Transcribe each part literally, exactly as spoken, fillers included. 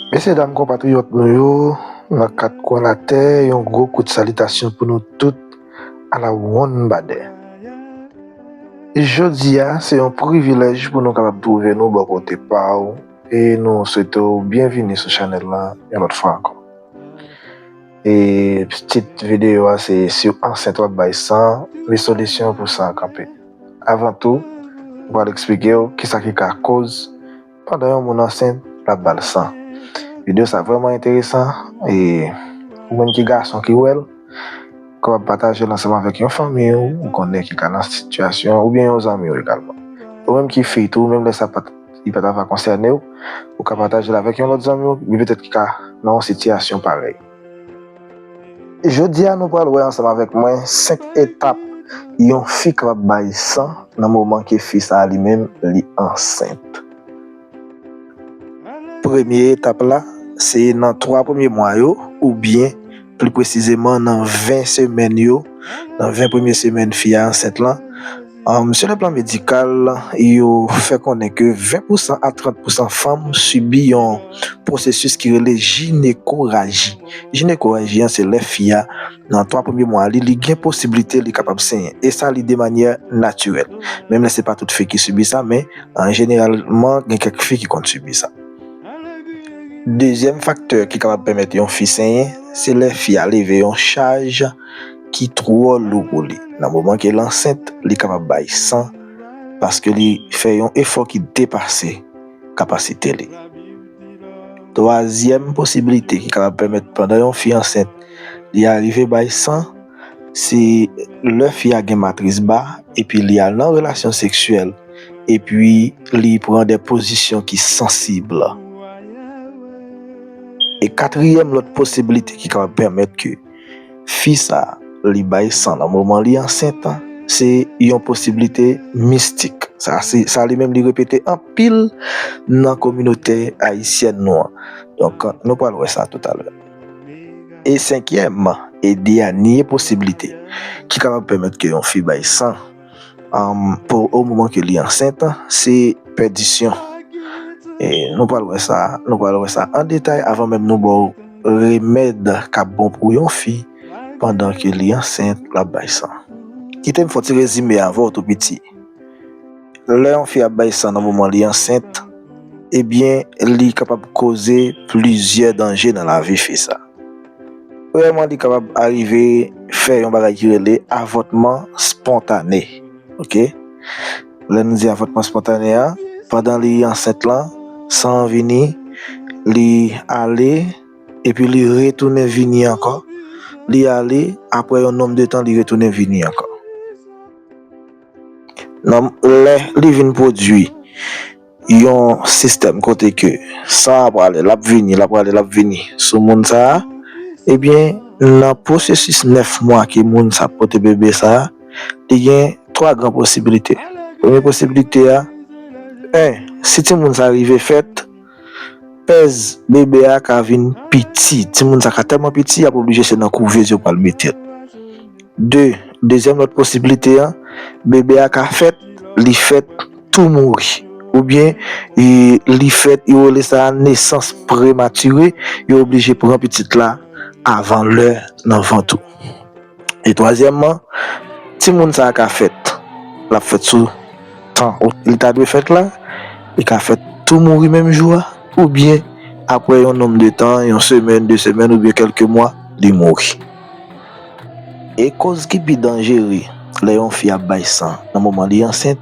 Mesye dam, konpatriyòt nou yo, nan kat kwen latè, yon gwo kout salitasyon pou nou tout, a la one badè. Jodi a, se yon privilèj pou nou kapab twouve nou bò kote pa w, e nou swete w byenvini sou chanèl la yon lòt fwa ankò. E tit videyo a se, si w ansent w ap bay san, men solisyon pou san an kanpe. Avan tou, m pral eksplike w kisa ki ka koz pandan yon moun ansent, l ap ba l san. Videyo sa vrèman enteresan, e ou menm ki gason ki wè l, kapab pataje l ansanm avèk yon fanmi w ou konnen ki ka nan sitiyasyon, oubyen yon zanmi w egalman. Ou menm ki fi tou, menm lè sa pa t, li pa ta va konsène w, ou ka pataje l avèk yon lòt zanmi w, men petèt ki ka nan yon sitiyasyon parèy. Jodi a, nou pral wè ansanm avèk mwen senk etap yon fi kapab bay san nan moman ke fi sa a li menm li ansent. Premye etap la, se nan twa premye mwa yo, oubyen pli presizeman nan ven semèn yo, nan ven premye semèn fi a ansent lan. Ann, sou le plan medikal, yo fè konnen ke ven pousan a trant pousan fanm sibi yon pwosesis ki rele jinekoraji. Jinekoraji an, se lè fi a, nan twa premye mwa li, li gen posiblite li kapab senyen. E sa, li de manyè natirèl. Menm lè se pa tout fi ki sibi sa, men, an jeneralman, gen kèk fi ki konn sibi sa. Dezyèm faktè ki kapab pèmèt yon fi senyen, se lè fi a leve yon chaj ki twò lou pou li. Nan moman ke l ansent, li kapab bay san, paske li fè yon efò ki depase kapasite li. Twazyèm posiblite ki kapab pèmèt pandan yon fi ansent, li arive bay san, se lè fi a gen matris ba, epi li al nan relasyon seksyèl, epi li pran de pozisyon ki sansib. E katriyèm lòt posiblite ki kapab pèmèt ke fi sa, li bay san nan moman li ansent an, se yon posiblite mistik. Sa, se, sa li menm li repete anpil nan kominote ayisyèn nou an. Donk, nou pral wè sa toutalè. E senkyèm e dènye posiblite ki kapab pèmèt ke yon fi bay san, um, pou o moman ke li ansent, se pèdisyon. E nou pral wè sa, nou pral wè sa an detay avan menm nou ba w remèd k ap bon pou yon fi pandan ke li ansent, l ap bay san. Kite m fè yon ti rezime avè w tou piti. Lè yon fi ap bay san nan moman li ansent, ebyen, li kapab koze plizyè danje nan lavi fi sa. Premyèman, li kapab arive fè yon bagay ki rele avòtman spontane. Oke? Lè nou di avòtman spontane a, pandan li ansent lan, san an vini, li ale, epi li retounen vini ankò. Li ale, apre yon nonb de tan, li retounen vini ankò. Nan, lè li vin pwodui yon sistèm kote ke san an prale, l ap vini, l ap prale, l ap vini sou moun sa a, ebyen, nan pwosesis nèf mwa ke moun sa ap pote bebe sa a, li gen twa gran posiblite. Premye posiblite a, en, si timoun sa rive fèt, pèz bebe a ka vin piti. Timoun sa ka tèlman piti, y ap oblije se nan kouvez yo pral mete l. De, dezyèm lòt posiblite an, bebe a ka fèt, li fèt tou mouri. Oubyen, e, li fèt, yo rele sa nesans prematire, yo oblije pran pitit la avan lè nan vant ou. E twazyèmman, timoun sa a ka fèt, l ap fèt sou tan li ta dwe fèt la, li ka fèt tou mouri menm jou a, oubyen apre yon nonb de tan, yon semèn, de semèn oubyen kèlke mwa, li mouri. E koz ki pi danjere lè yon fi ap bay san nan moman li ansent,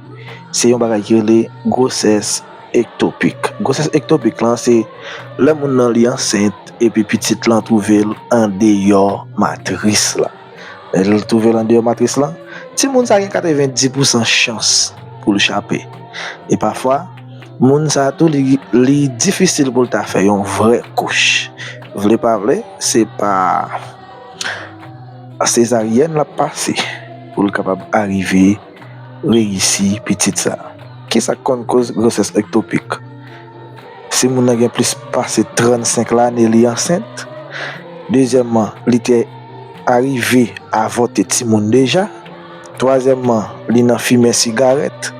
se yon bagay ki rele gwosès ektopik. Gwosès ektopik lan, se lè moun nan li ansent epi pitit lan twouve l andeyò matris la. Lè l twouve l andeyò matris lan, timoun sa gen katrevenndis pousan chans pou l chape. E pafwa, moun sa tou, li, li difisil pou l ta fè yon vrè kouch. Vle pa vle, se pa sezaryèn l ap pase pou l kapab arive reyisi pitit sa. Kisa k konn koz gwosès ektopik? Si moun nan gen plis pase trannsenk lane li ansent, dezyèmman, li te arive avòte timoun deja, twazyèmman, li nan fimen sigarèt,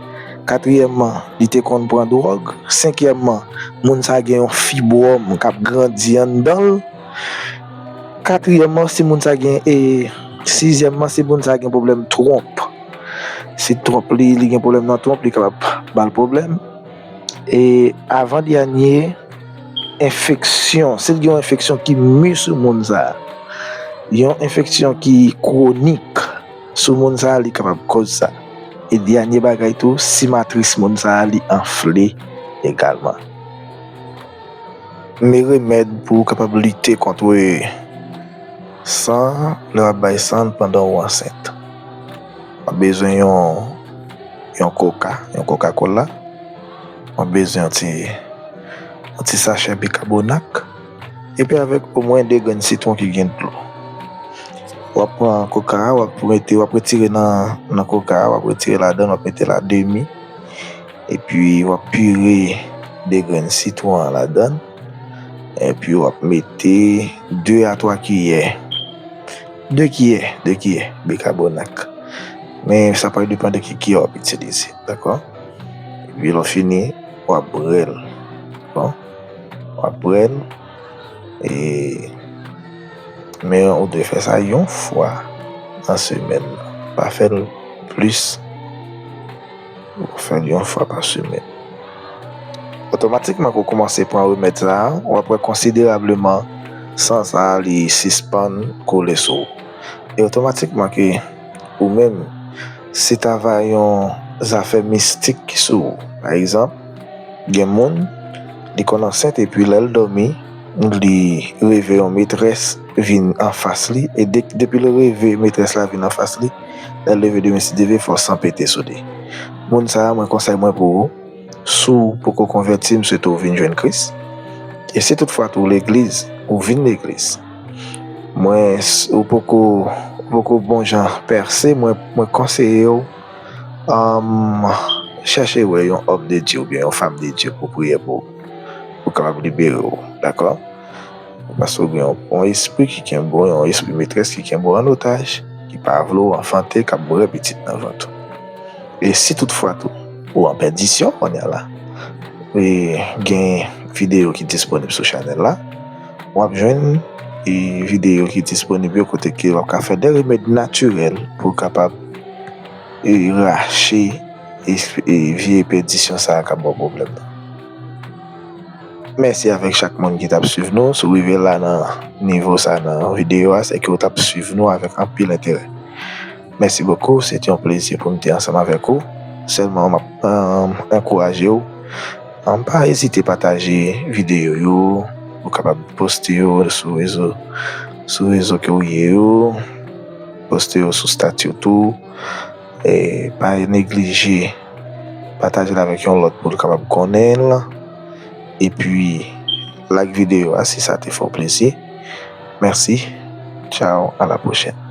Katriyèmman, li te konn pran dwòg. Senkyèmman, moun sa gen yon fibwòm k ap grandi anndan l. Katriyèmman, si moun sa gen, e, sizyèmman, si moun sa gen pwoblèm twonp. Si twonp li, li gen pwoblèm nan twonp, li kapab ba l pwoblèm. E avan dènye, enfeksyon. Si l gen yon enfeksyon ki mi sou moun sa, yon enfeksyon ki kwonik sou moun sa, li kapab koz sa. E dènye bagay tou, si matris moun sa li anfle egalman. Men remèd pou w kapab lite kont san, lè w ap bay san pandan w ansent. W ap bezwen yon, yon koka, yon Coca-Cola. W ap bezwen yon ti, yon ti sachè bikabonak. Epi avèk omwen de grenn sitwon ki gen dlo. W ap pran koka a, w ap mete, w ap retire nan, nan koka a, w ap retire ladan, w ap mete la demi. Epi w ap pire de grenn sitwon an ladan. Epi w ap mete de a twa kiyè. De kiyè, de kiyè bikabonak. Men sa pral depann de ki kiyè w ap itilize, dakò? Epi lè w fini, w ap brè l. Bon, w ap brè l. E, men ou dwe fè sa yon fwa nan semèn nan. Pa fè l plis. Ou fè l yon fwa pa semèn. Otomatikman ke w kòmanse pran remèd sa a, w ap wè konsiderableman san sa a li sispann koule sou ou. E otomatikman ke ou menm, se ta va yon zafè mistik ki sou ou. Pa egzanp, gen moun, li konn ansent epi lè l dòmi, li reve yon metrès vin anfas li, e de, depi l reve metrès la vin anfas li, lè l leve demen si Dye vle fò san pete sou li. Moun sa a, mwen konsèy mwen pou ou, si w poko konvèti, m swete w vin jwenn Kris. E si toutfwa tou w legliz, ou vin legliz. Mwen, s-, ou poko, ou poko bon jan pèse, mwen, mwen konseye w, um, chèche wè yon òm de Dye oubyen yon fanm de Dye pou priye pou ou, pou kapab libere w, dakò? Paske ou gen yon, yon espri ki kenbe w, yon espri metrès ki kenbe w an otaj, ki pa vle w anfante, k ap brè pitit nan vant ou. E si toutfwa tou, ou an pèdisyon kounye a la, e gen videyo ki disponib sou chanèl la, w ap jwenn, e, videyo ki disponib yo kote ke w ap ka fè de remèd natirèl pou w kapab, e, rache, e, e, vye pèdisyon sa a k ap ba w pwoblèm nan. Mèsi avèk chak moun ki t ap swiv nou. Si w rive la nan nivo sa nan videyo a, se ke w t ap swiv nou avèk anpil enterè. Mèsi bokou, se te yon plezi pou m te ansanm avèk ou. Sèlman, m ap, um, ankouraje w, um, pa ezite pataje videyo yo, ou kapab poste yo sou rezo, sou rezo ke w ye yo, poste yo sou stati w tou. E pa neglije pataje l avèk yon lòt pou l kapab konnen l. Epi, like videyo a si sa te fè w plezi. Mèsi. Tchao, à la prochaine.